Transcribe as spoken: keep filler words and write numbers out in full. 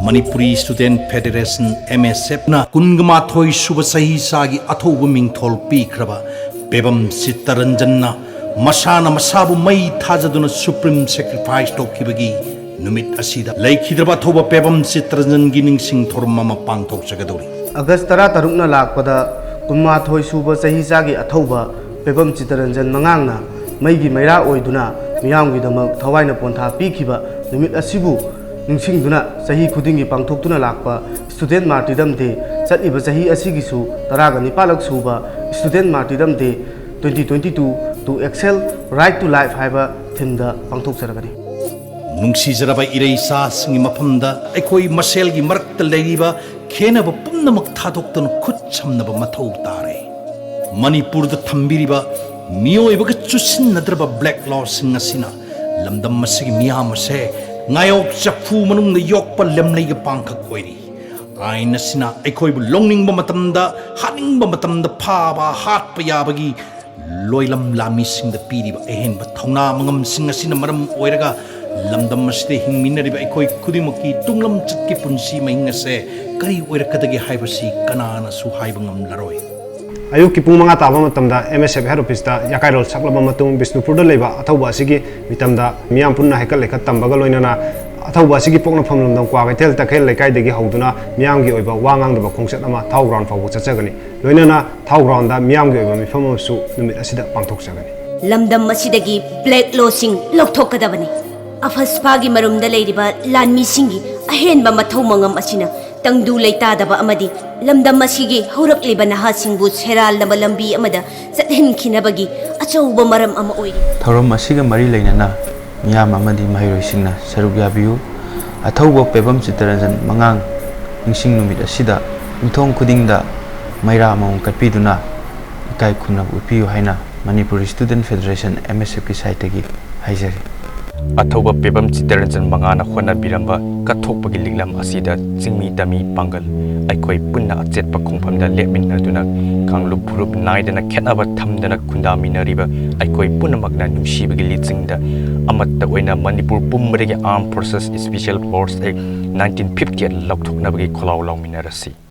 Manipuri Student Federation, M S F, ꯅ ꯀꯨꯟꯒ ꯃꯥꯊꯣꯏ ꯁꯨꯕ ꯆꯍꯤ ꯆꯥꯒꯤ ꯑꯊꯧꯕ ꯃꯤꯡꯊꯣꯜ ꯄꯤꯈ꯭ꯔꯕ ꯄꯦꯕꯝ ꯆꯤꯠꯇꯔꯟꯖꯟꯅ ꯃꯁꯥꯅ ꯃꯁꯥꯕꯨ ꯃꯩ ꯊꯥꯖꯗꯨꯅ supreme sacrifice ꯇꯧꯈꯤꯕꯒꯤ ꯅꯨꯃꯤꯠ ꯑꯁꯤꯗ ꯂꯩꯈꯤꯗ꯭ꯔꯕ ꯑꯊꯧꯕ ꯄꯦꯕꯝ ꯆꯤꯠꯇꯔꯟꯖꯟꯒꯤ ꯅꯤꯡꯁꯤꯡ ꯊꯧꯔꯝ ꯑꯃ ꯄꯥꯡꯊꯣꯛꯆꯒꯗꯧꯔꯤ꯫ ꯑꯒꯁ ꯇꯔꯥꯇꯔꯨꯛꯅ ꯂꯥꯛꯄꯗ ꯀꯨꯟꯃꯥꯊꯣꯏ ꯁꯨꯕ ꯆꯍꯤ ꯆꯥꯒꯤ ꯑꯊꯧꯕ ꯄꯦꯕꯝ ꯆꯤꯠꯇꯔꯟꯖꯟ ꯃꯉꯥꯡꯅ ꯃꯩꯒꯤ ꯃꯩꯔꯥ ꯑꯣꯏꯗꯨꯅ ꯃꯤꯌꯥꯝꯒꯤꯗꯃꯛ ꯊꯋꯥꯏꯅ ꯄꯣꯟꯊꯥ ꯄꯤꯈꯤꯕ ꯅꯨꯃꯤꯠ ꯑꯁꯤꯕꯨ ꯅꯤꯡꯁꯤꯡꯗꯨꯅ ꯆꯍꯤ ꯈꯨꯗꯤꯡꯒꯤ ꯄꯥꯡꯊꯣꯛꯇꯨꯅ ꯂꯥꯛꯄ Student Martyrdom Day, ꯆꯠꯂꯤꯕ ꯆꯍꯤ ꯑꯁꯤꯒꯤꯁꯨ ꯇꯔꯥꯒ ꯅꯤꯄꯥꯜꯂꯛ ꯁꯨꯕ Student Martyrdom Day twenty twenty-two to Excel, Right to Life ꯍꯥꯏꯕ themeꯗ ꯄꯥꯡꯊꯣꯛꯆꯔꯒꯅꯤ꯫ ꯅꯨꯡꯁꯤꯖꯔꯕ ꯏꯔꯩꯆꯥꯁꯤꯡꯒꯤ ꯃꯐꯝꯗ ꯑꯩꯈꯣꯏ ꯃꯁꯦꯜꯒꯤ ꯃꯔꯛꯇ ꯂꯩꯔꯤꯕ ꯈꯦꯟꯅꯕ ꯄꯨꯝꯅꯃꯛ ꯊꯥꯗꯣꯛꯇꯨꯅ ꯈꯨꯠ ꯁꯝꯅꯕ ꯃꯊꯧ ꯇꯥꯔꯦ꯫ ꯃꯅꯤꯄꯨꯔꯗ ꯊꯝꯕꯤꯔꯤꯕ ꯃꯤꯑꯣꯏꯕꯒ ꯆꯨꯁꯤꯟꯅꯗ꯭ꯔꯕ black lawꯁꯤꯡ ꯑꯁꯤꯅ ꯂꯝꯗꯝ ꯑꯁꯤꯒꯤ ꯃꯤꯌꯥꯝ ꯑꯁꯦ ꯉꯥꯌꯣꯛ ꯆꯐꯨ ꯃꯅꯨꯡꯗ ꯌꯣꯛꯄ ꯂꯦꯝꯂꯩꯒ ꯄꯥꯡꯈꯛ ꯑꯣꯏꯔꯤ꯫ ꯑꯥꯏꯟ ꯑꯁꯤꯅ ꯑꯩꯈꯣꯏꯕꯨ ꯂꯧꯅꯤꯡꯕ ꯃꯇꯝꯗ, ꯍꯥꯠꯅꯤꯡꯕ ꯃꯇꯝꯗ ꯐꯥꯕ, ꯍꯥꯠꯄ ꯌꯥꯕꯒꯤ ꯂꯣꯏꯂꯝ ꯂꯥꯟꯃꯤꯁꯤꯡꯗ ꯄꯤꯔꯤꯕ ꯑꯍꯦꯟꯕ ꯊꯧꯅꯥ ꯃꯉꯝꯁꯤꯡ ꯑꯁꯤꯅ ꯃꯔꯝ ꯑꯣꯏꯔꯒ ꯂꯝꯗꯝ ꯑꯁꯤꯗ ꯍꯤꯡꯃꯤꯟꯅꯔꯤꯕ ꯑꯩꯈꯣꯏ ꯈꯨꯗꯤꯡꯃꯛꯀꯤ ꯇꯨꯡꯂꯝꯆꯠꯀꯤ ꯄꯨꯟꯁꯤ ꯃꯍꯤꯡ ꯑꯁꯦ ꯀꯔꯤ ꯑꯣꯏꯔꯛꯀꯗꯒꯦ ꯍꯥꯏꯕꯁꯤ ꯀꯅꯥꯅꯁꯨ ꯍꯥꯏꯕ ꯉꯝꯂꯔꯣꯏ꯫ ꯑꯌꯨꯛꯀꯤ ꯄꯨꯡ ꯃꯉꯥ ꯇꯥꯕ ꯃꯇꯝꯗ M S F head officeꯇ ꯌꯥꯀꯥꯏꯔꯣꯜ ꯁꯛꯂꯕ ꯃꯇꯨꯡ, ꯕꯤꯁꯅꯨꯄꯨꯔꯗ ꯂꯩꯕ ꯑꯊꯧꯕ ꯑꯁꯤꯒꯤ ꯃꯤꯇꯝꯗ ꯃꯤꯌꯥꯝ ꯄꯨꯟꯅ ꯍꯩꯀꯠ ꯂꯩꯀꯠ ꯇꯝꯕꯒ ꯂꯣꯏꯅꯅ ꯑꯊꯧꯕ ꯑꯁꯤꯒꯤ ꯄꯣꯛꯅꯐꯝ ꯂꯝꯗꯝ ꯀ꯭ꯋꯥꯀꯩꯊꯦꯜ ꯇꯈꯦꯜ ꯂꯩꯀꯥꯏꯗꯒꯤ ꯍꯧꯗꯨꯅ ꯃꯤꯌꯥꯝꯒꯤ ꯑꯣꯏꯕ ꯋꯥ ꯉꯥꯡꯗꯕ ꯈꯣꯡꯆꯠ ꯑꯃ ꯊꯥꯎ ground ꯐꯥꯎꯕ ꯆꯠꯆꯒꯅꯤ꯫ ꯂꯣꯏꯅꯅ ꯊꯥꯎ groundꯗ ꯃꯤꯌꯥꯝꯒꯤ ꯑꯣꯏꯕ ꯃꯤꯐꯝ ꯑꯃꯁꯨ ꯅꯨꯃꯤꯠ ꯑꯁꯤꯗ ꯄꯥꯡꯊꯣꯛꯆꯒꯅꯤ꯫ ꯂꯝꯗꯝ ꯑꯁꯤꯗꯒꯤ black lawꯁꯤꯡ ꯂꯧꯊꯣꯛꯀꯗꯕꯅꯤ꯫ ꯑꯐꯁꯄꯥꯒꯤ ꯃꯔꯨꯝꯗ ꯂꯩꯔꯤꯕ ꯂꯥꯟꯃꯤꯁꯤꯡꯒꯤ ꯑꯍꯦꯟꯕ ꯃꯊꯧ ꯃꯉꯝ ꯑꯁꯤꯅ ꯇꯪꯗꯨ ꯂꯩꯇꯥꯗꯕ ꯑꯃꯗꯤ ꯂꯝꯗꯝ ꯑꯁꯤꯒꯤ ꯍꯧꯔꯛꯂꯤꯕ ꯅꯍꯥꯁꯤꯡꯕꯨ ꯁꯦꯔꯥꯟꯂꯕ ꯂꯝꯕꯤ ꯑꯃꯗ ꯆꯠꯍꯟꯈꯤꯅꯕꯒꯤ ꯑꯆꯧꯕ ꯃꯔꯝ ꯑꯃ ꯑꯣꯏꯔꯤ꯫ ꯊꯧꯔꯝ ꯑꯁꯤꯒ ꯃꯔꯤ ꯂꯩꯅꯅ ꯃꯤꯌꯥꯝ ꯑꯃꯗꯤ ꯃꯍꯩꯔꯣꯏꯁꯤꯡꯅ ꯁꯔꯨꯛ ꯌꯥꯕꯤꯌꯨ꯫ ꯑꯊꯧꯕ ꯄꯦꯕꯝ ꯆꯤꯠꯇꯔꯟꯖꯟ ꯃꯉꯥꯡ ꯅꯤꯡꯁꯤꯡ ꯅꯨꯃꯤꯠ ꯑꯁꯤꯗ ꯌꯨꯝꯊꯣꯡ ꯈꯨꯗꯤꯡꯗ ꯃꯩꯔꯥ ꯑꯃꯃꯝ ꯀꯠꯄꯤꯗꯨꯅ ꯏꯀꯥꯏ ꯈꯨꯝꯅꯕ ꯎꯠꯄꯤꯌꯨ ꯍꯥꯏꯅ Manipuri Student Federation, M S Fꯀꯤ sideꯇꯒꯤ ꯍꯥꯏꯖꯔꯤ꯫ ꯑꯊꯧꯕ ꯄꯦꯕꯝ ꯆꯤꯠꯇꯔꯟꯖꯟ ꯃꯉꯥꯅ ꯍꯣꯠꯅꯕꯤꯔꯝꯕ ꯀꯠꯊꯣꯛꯄꯒꯤ ꯂꯤꯛꯂꯝ ꯑꯁꯤꯗ ꯆꯤꯡꯃꯤ ꯇꯝꯃꯤ ꯄꯥꯡꯒꯜ ꯑꯩꯈꯣꯏ ꯄꯨꯟꯅ ꯑꯆꯦꯠꯄ ꯈꯣꯡꯐꯝꯗ ꯂꯦꯞꯃꯤꯟꯅꯗꯨꯅ ꯀꯥꯡꯂꯨꯞ ꯐꯨꯔꯨꯞ ꯅꯥꯏꯗꯅ ꯈꯦꯠꯅꯕ ꯊꯝꯗꯅ ꯈꯨꯟꯗꯥꯃꯤꯟꯅꯔꯤꯕ ꯑꯩꯈꯣꯏ ꯄꯨꯝꯅꯃꯛꯅ ꯅꯨꯡꯁꯤꯕꯒꯤ ꯂꯤꯆꯤꯡꯗ ꯑꯃꯠꯇ ꯑꯣꯏꯅ Manipur ꯄꯨꯝꯕꯗꯒꯤ Armed Forces Special Force Act nineteen fifty eight ꯂꯧꯊꯣꯛꯅꯕꯒꯤ ꯈꯣꯜꯂꯥꯎ ꯂꯥꯎꯃꯤꯟꯅꯔꯁꯤ꯫